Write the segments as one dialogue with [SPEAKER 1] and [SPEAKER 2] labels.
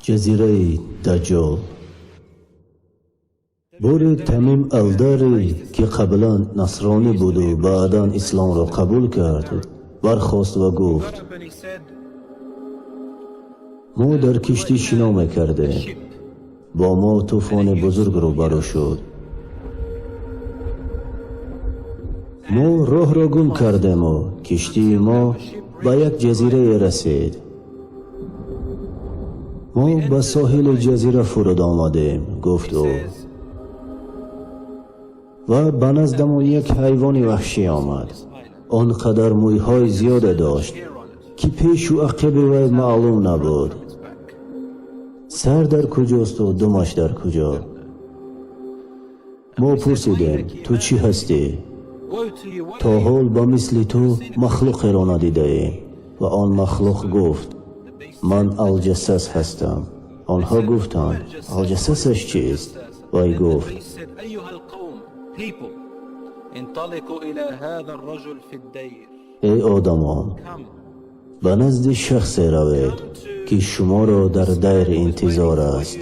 [SPEAKER 1] Ҷазираи Даҷҷол. Боре Тамим Алдари, ки қаблан насронӣ буду баъдан исломро қабул кард, бархост ва гуфт: мо дар киштӣ шино мекардем. Бо мо тӯфони бузург рӯбарӯ шуд. Мо роҳро гум кардему киштии мо ба як ҷазирае расид. Мо ба соҳили ҷазира фуруд омадем, гуфт ӯ, ва ба наздамон як ҳайвони ваҳшӣ омад. Он қадар мӯйҳои зиёде дошт, ки пешу ақиби вай маълум набуд. Сар дар куҷосту думаш дар куҷо. Мо пурсидем: ту чӣ ҳастӣ? То ҳол ба мисли ту махлуқеро надидаем. Ва он махлуқ гуфт: ман Алҷассас ҳастам. Онҳо гуфтанд: Алҷассасаш чист? Вай гуфт: эй одамон, ба назди шахсе равед, ки шуморо дар дайр интизор аст.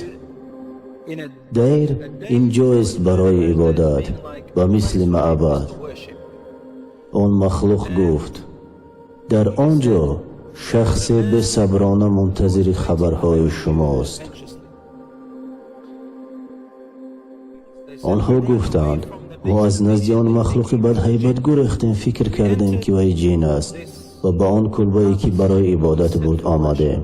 [SPEAKER 1] Дайр ин ҷоест барои ибодат, ба мисли маъбад. Он махлуқ гуфт: дар он ҷо шахсе бесаброна мунтазири хабарҳои шумост. Онҳо гуфтанд: мо аз назди он махлуқи бадҳайбат гурехтем, фикр кардем, ки вай ҷин аст, ва ба он кулбае, ки барои ибодат буд, омадем.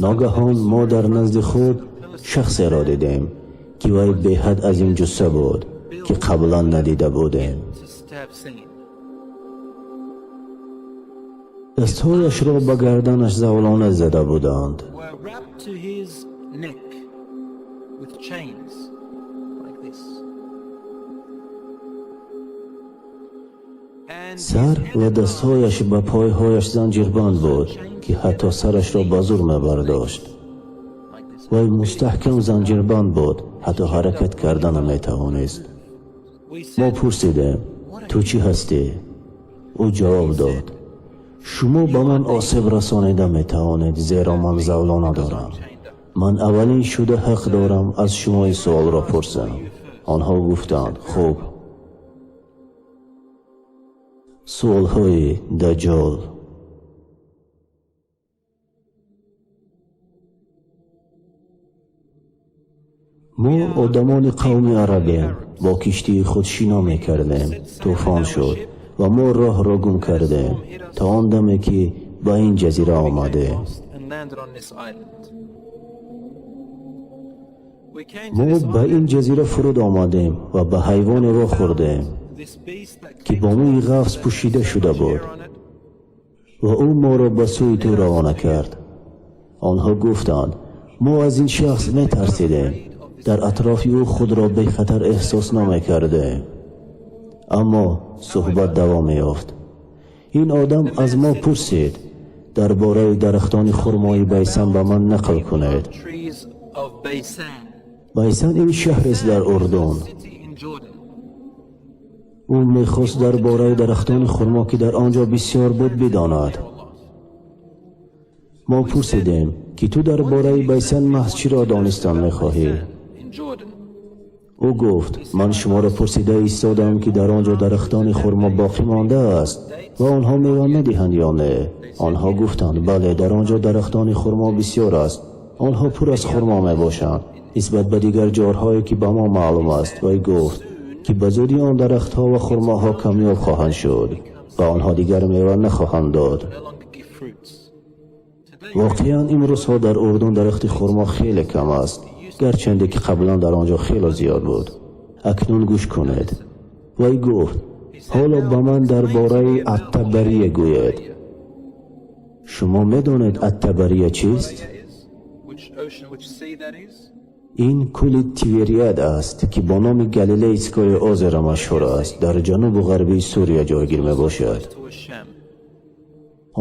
[SPEAKER 1] Ногаҳон мо дар назди худ шахсеро дидем, ки вай беҳад азимҷусса буд, ки қаблан надида будем. Дастҳояшро ба гарданаш завлона зада буданд. Сар ва дастҳояш ба пойҳояш занҷирбанд буд, ки ҳатто сарашро ба зур мебардошт. Вай мустаҳкам занҷирбанд буд, ҳатто ҳаракат карда наметавонист. Мо пурсидем: ту чӣ ҳастӣ? Ӯ ҷавоб дод: шумо ба ман осеб расонида метавонед, зеро ман завлона дорам. Ман аввалин шуда ҳақ дорам аз шумо ин суолро пурсам. Онҳо гуфтанд: хуб. Суолҳои Даҷҷол. Мо одамони қавми арабем, бо киштии худ шино мекардем. Тӯфон шуд ва мо роҳро гум кардем то он даме, ки ба ин ҷазира омадем. Мо ба ин ҷазира фуруд омадем ва ба ҳайвоне вохӯрдем, ки бо мӯи ғафз пӯшида шуда буд, ва ӯ моро ба сӯи ту равона кард. Онҳо гуфтанд: мо аз ин шахс метарсидем, дар атрофи ӯ худро бехатар эҳсос намекардем. Аммо суҳбат давом меёфт. Ин одам аз мо пурсид: дар бораи дарахтони хурмои Байсан ба ман нақл кунед. Байсан ин шаҳрест дар Урдун. Ӯ мехост дар бораи дарахтони хурмо, ки дар он ҷо бисёр буд, бидонад. Мо пурсидем, ки ту дар бораи Байсан маҳз чиро донистан мехоҳӣ? Ӯ гуфт: ман шуморо пурсида истодам, ки дар он ҷо дарахтони хурмо боқӣ мондааст ва онҳо мева медиҳанд ё не. Онҳо гуфтанд: бале, дар он ҷо дарахтони хурмо бисёр аст, онҳо пур аз хурмо мебошанд нисбат ба дигар ҷорҳое, ки ба мо маълум аст. Вай гуфт, ки ба зудӣ он дарахтҳо ва хурмоҳо камёб хоҳанд шуд ва онҳо дигар мева нахоҳанд дод. Воқеан, имрӯзҳо дар Урдун дарахти хурмо хеле кам аст, гарчанде ки қаблан дар он ҷо хело зиёд буд. Акнун гӯш кунед. Вай гуфт: ҳоло ба ман дар бораи Аттабария гӯед. Шумо медонед, Аттабария чист? Ин кӯли Тивериад аст, ки бо номи Галилейское озеро машҳур аст, дар ҷанубу ғарбии Сурия ҷойгир мебошад.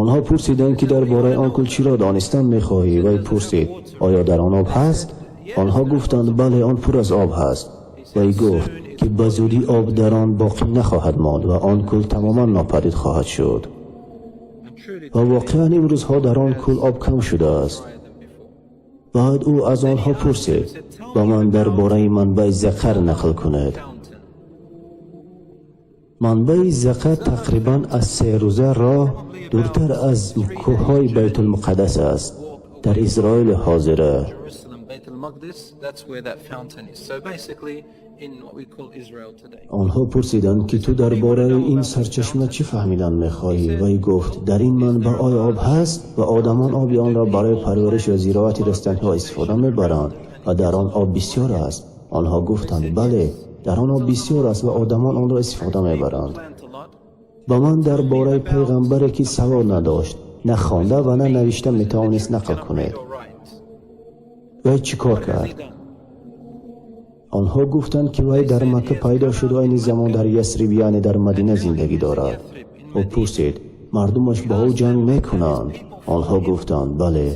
[SPEAKER 1] Онҳо пурсиданд, ки дар бораи он кӯл чиро донистан мехоҳӣ? Вай пурсид: оё дар он об ҳаст? Онҳо гуфтанд: бале, он пур аз об ҳаст. Вай гуфт, ки ба зудӣ об дар он боқӣ нахоҳад монд ва он кӯл тамоман нопадид хоҳад шуд. Ва воқеан имрӯзҳо дар он кӯл об кам шудааст. Баъд ӯ аз онҳо пурсид: ба ман дар бораи манбаи Зақар нақл кунед. Манбаи Зақар тақрибан аз 3 рӯза роҳ дуртар аз кӯҳҳои Байтулмуқаддас аст, дар Исроили ҳозира. Онҳо пурсиданд, ки ту дар бораи ин сарчашма чӣ фаҳмидан мехоҳӣ? Вай гуфт: дар ин манбаъ оё об ҳаст ва одамон оби онро барои парвариш ва зироати растаниҳо истифода мебаранд ва дар он об бисёр аст? Онҳо гуфтанд: бале, дар он об бисёр аст ва одамон онро истифода мебаранд. Ба ман дар бораи пайғамбаре, ки савод надошт, на хонда ва на навишта метавонист нақл кунед. Вай чӣ кор кард? Онҳо гуфтанд, ки вай дар Макка пайдо шуд ва айни замон дар Ясриб, яъне дар Мадина зиндагӣ дорад. Ӯ пурсид: мардумаш бо ӯ ҷанг мекунанд? Онҳо гуфтанд: бале.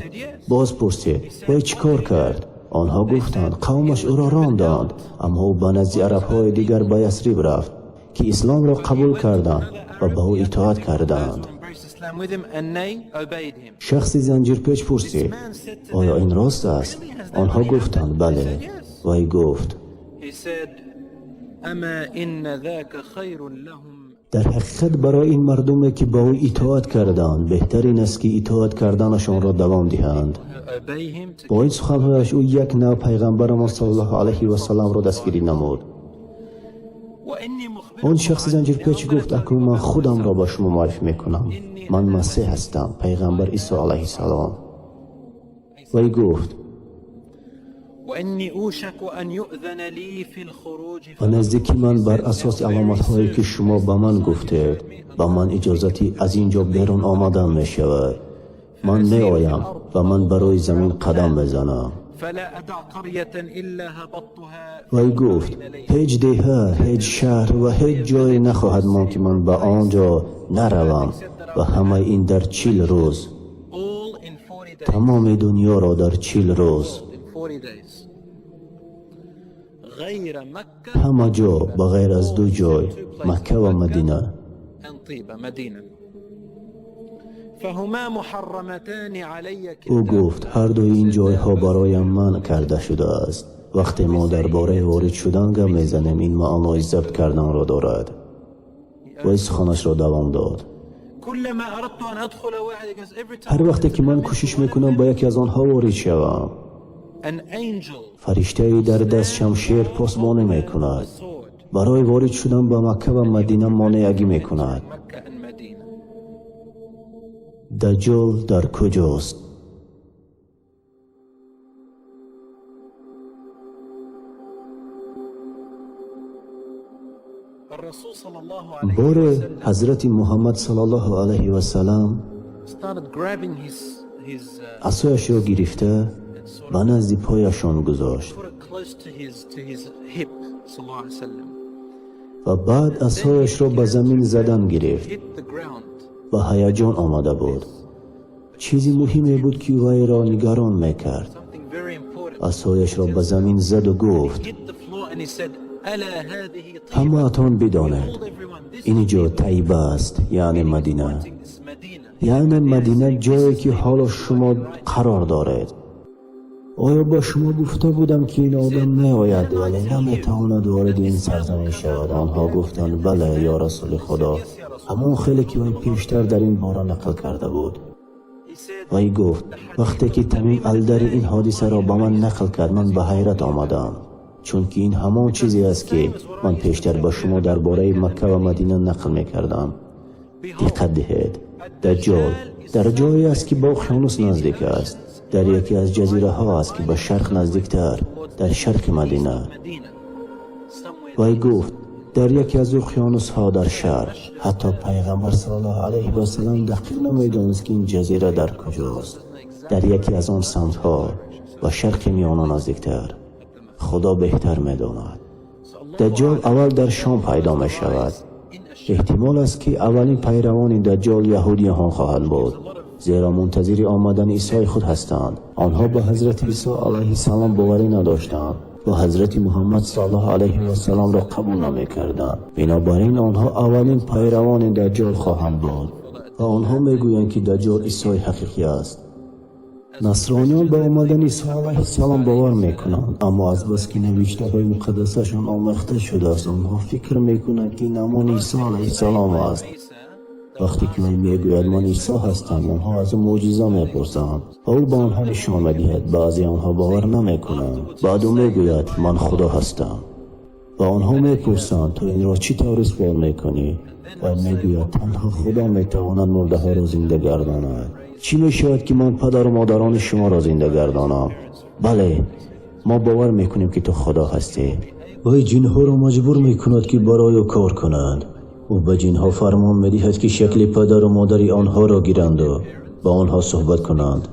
[SPEAKER 1] Боз пурсид: вай чӣ кор кард? Онҳо гуфтанд: қавмаш ӯро ронданд, аммо ӯ ба назди арабҳои дигар ба Ясриб рафт, ки исломро қабул карданд ва ба ӯ итоат карданд. Шахси занҷирпеч пурсид: оё ин рост аст? Онҳо гуфтанд: бале. Вай гуфт: дар ҳақиқат барои ин мардуме, ки ба ӯ итоат карданд, беҳтар ин аст, ки итоат карданашонро давом диҳанд. Бо ин суханҳояш ӯ як нав пайғамбарамон саллаллоҳу алайҳи васалламро дастгирӣ намуд. Он шахси занҷирпеч гуфт: акнун ман худамро ба шумо муаррифӣ мекунам. Ман Масеҳ ҳастам, пайғамбар Исо алайҳиссалом. Вай гуфт: ба наздики ман бар асоси аломатҳое, ки шумо ба ман гуфтед, ба ман иҷозати аз ин ҷо берун омадан мешавад. Ман меоям ва ман барои замин қадам мезанам. Вай гуфт: ҳеҷ деҳа, ҳеҷ шаҳр ва ҳеҷ ҷое нахоҳад монд, ки ман ба он ҷо наравам, ва ҳамаи ин дар 40 рӯз. Тамоми дунёро дар 40 рӯз. Ҳама ҷо ба ғайр аз 2 ҷой, Макка ва Мадина. Ӯ гуфт: ҳар дуи ин ҷойҳо бароям манъ карда шудааст. Вақте мо дар бораи ворид шудан гап мезанем, ин маънои забт карданро дорад. Вай суханашро давом дод: ҳар вақте ки ман кӯшиш мекунам ба яке аз онҳо ворид шавам, фариштае дар даст шамшер посбонӣ мекунад. Барои ворид шудан ба Макка ва Мадина монеагӣ мекунад. Даҷҷол дар куҷост? Боре ҳазрати Муҳаммад саллаллоҳу алайҳи васаллам асояшро гирифта ба назди пояшон гузошт ва баъд асояшро ба замин задан гирифт. Ба ҳаяҷон омада буд. Чизи муҳиме буд, ки вайро нигарон мекард. Асояшро ба замин заду гуфт: ҳамаатон бидонед, ин ҷо Тайба аст, яъне Мадина. Яъне Мадина ҷое, ки ҳоло шумо қарор доред. Оё ба шумо гуфта будам, ки ин одам меояд, вале наметавонад вориди ин сарзамин шавад? Онҳо гуфтанд: бале, ё расули худо, ҳамон хеле, ки вай пештар дар ин бора нақл карда буд. Вай гуфт: вақте ки Тамим Алдари ин ҳодисаро ба ман нақл кард, ман ба ҳайрат омадам, чунки ин ҳамон чизе аст, ки ман пештар ба шумо дар бораи Макка ва Мадина нақл мекардам. Диққат диҳед, Даҷҷол дар ҷое аст, ки ба уқёнус наздик аст, дар яке аз ҷазираҳо аст, ки ба шарқ наздиктар, дар шарқи Мадина. Вай гуфт: дар яке аз уқёнусҳо дар шарқ. Ҳатто пайғамбар саллаллоҳу алайҳи васаллам дақиқ намедонист, ки ин ҷазира дар куҷост. Дар яке аз он самтҳо, ба шарқи миёна наздиктар. Худо беҳтар медонад. Даҷҷол аввал дар Шом пайдо мешавад. Эҳтимол аст, ки аввалин пайравони Даҷҷол яҳудиён хоҳанд буд, зеро мунтазири омадани Исои худ ҳастанд. Онҳо ба ҳазрати Исо алайҳиссалом боварӣ надоштанд ва ҳазрати Муҳаммад саллаллоҳу алайҳи васалламро қабул намекарданд. Бинобар ин онҳо аввалин пайравони Даҷҷол хоҳанд буд. Ва онҳо мегӯянд, ки Даҷҷол Исои ҳақиқӣ аст. Насрониён ба омадани Исо алайҳиссалом бовар мекунанд, аммо азбаски навиштаҳои муқаддасашон омехта шудааст, онҳо фикр мекунанд, ки ин ҳамон Исо алайҳиссалом аст. Вақте ки вай мегӯяд: «Ман Исо ҳастам», онҳо аз ӯ мӯъҷиза мепурсанд ва ӯ ба онҳо нишон медиҳад. Баъзе онҳо бовар намекунанд. Баъд ӯ мегӯяд: «Ман Худо ҳастам». Ва онҳо мепурсанд: «Ту инро чӣ тавр исбот мекунӣ?» Вай мегӯяд: «Танҳо Худо метавонад мурдаҳоро зинда гардонад. Чӣ мешавад, ки ман падару модарони шуморо зинда гардонам? Бале, мо бовар мекунем, ки ту Худо ҳастӣ». Вай ҷинҳоро маҷбур мекунад, ки барои ӯ кор кунанд. Ӯ ба ҷинҳо фармон медиҳад, ки шакли падару модари онҳоро гиранду ба онҳо суҳбат кунанд.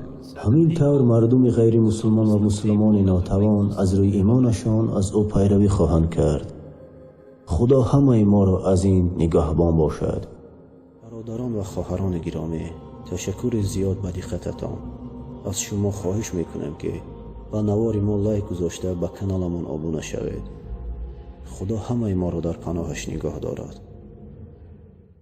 [SPEAKER 1] Ҳамин тавр мардуми ғайримусулмон ва мусулмони нотавон аз рӯи имонашон аз ӯ пайравӣ хоҳанд кард. Худо ҳамаи моро аз ин нигаҳбон бошад. Бародарон ва хоҳарони гиромӣ, ташаккури зиёд ба диққататон. Аз шумо хоҳиш мекунем, ки ба навори мо лайк гузошта, ба каналамон обуна шавед. Худо ҳамаи моро дар паноҳаш нигоҳ дорад.